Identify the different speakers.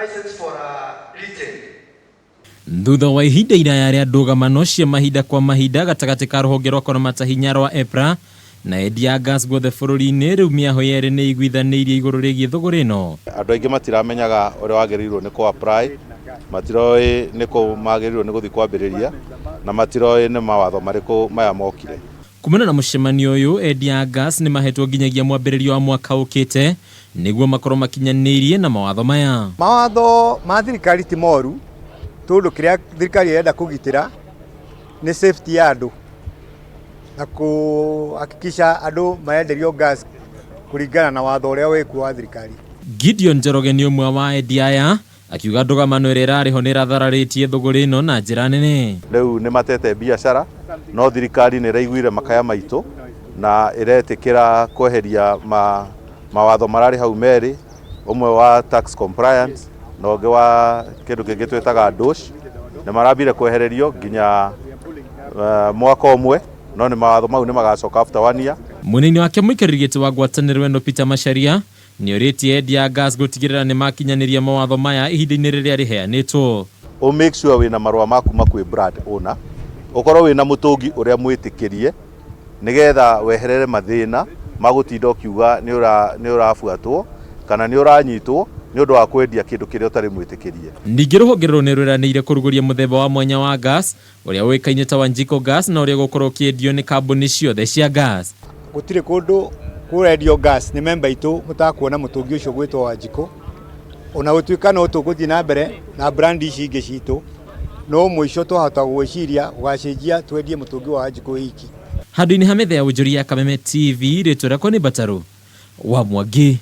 Speaker 1: License for retail.
Speaker 2: Thutha wa ihinda iraya rĩa ndũgamano cia mahinda kwa mahinda gatagatĩ ka rũhonge rwa kũramata hinya rwa EPRA na endia a gas guothe bũrũri-inĩ, rĩu mĩaho yerĩ nĩ ĩiguithanĩirie igũrũ rĩgiĩ thũgũrĩ ĩno.
Speaker 3: Andũ aingĩ matiramenyaga ũrĩa wagĩrĩirwo nĩ kũ apply, matiroĩ nĩ kũ magĩrĩirwo nĩ gũthiĩ kwambĩrĩria, na matiroĩ nĩ mawatho marĩkũ maya mokire.
Speaker 2: Kumana na mũcemanio ũyũ, endia a gas nĩ mahetwo nginyagia mwambĩrĩrio wa mwaka ũkĩte nĩguo makorwo makinyanĩirie na mawatho maya.
Speaker 4: Mawatho ma thirikari ti moru, tondũ kĩrĩa thirikari ĩrenda kũgitĩra nĩ safety ya andũ na kũhakikisha andũ marenderio gas kũringana na watho ũrĩa wĩkuo wa thirikari.
Speaker 2: Gideon Njoroge nĩ ũmwe wa endia aya, akiuga ndũgamano ĩrĩa ĩrarĩ ho nĩ ĩrathararĩtie thũgũrĩ ĩno na njĩra nene.
Speaker 3: Rĩu nĩ matete biacara, no thirikari nĩ ĩraiguire makaya maitũ na ĩretĩkĩra kweheria ma, mawatho mararĩ hau merĩ, ũmwe wa tax compliance na ũngĩ wa kĩndũ kĩngĩ twĩtaga DOSH. Nĩ marambire kwehererio nginya mwaka ũmwe, no nĩ mawatho mau nĩ magacoka after one year.
Speaker 2: Mwena-inĩ wake, mũikarĩri gĩtĩ wa ngwatanĩro ĩno Peter Macharia nĩ orĩtie endia a gas gũtigĩrĩra nĩ makinyanĩria mawatho maya ihinda-inĩ rĩrĩa rĩheanĩtwo.
Speaker 3: Ũ make sure wĩna marũa ma kuma kwĩ brand owner, ũkorwo wĩna mũtũngi ũrĩa mwĩtĩkĩrie, nĩgetha weherere mathĩna ma gũtinda ũkiuga nĩ ũrabuatwo kana nĩ ũranyitwo nĩ ũndũ wa kwendia kĩndũ kĩrĩa ũtarĩ mwĩtĩkĩrie.
Speaker 2: Ningĩ rũhonge rũrũ nĩ rwĩranĩire kũrugũria mũthemba wa mwanya wa gas ũrĩa ũĩkaine ta Wanjikũ Gas na ũrĩa ũgũkorwo ũkĩendio nĩ kambuni ciothe cia gas.
Speaker 4: Gũtirĩ kũndũ kũrendio gas nĩ memba itũ mũtakuona mũtũngi ũcio gwĩtwo Wanjikũ, ona gũtuĩka no tũgũthiĩ na mbere na brand ici ingĩ citũ, no mũico twahota gwĩciria gũgacenjia twendie mũtũngi wa Wanjikũ wiki.
Speaker 2: Handũ-inĩ ha metha ya wonjoria ya Kameme TV, rĩtwa rĩakwa nĩ Mbatarũ wa Mwangi.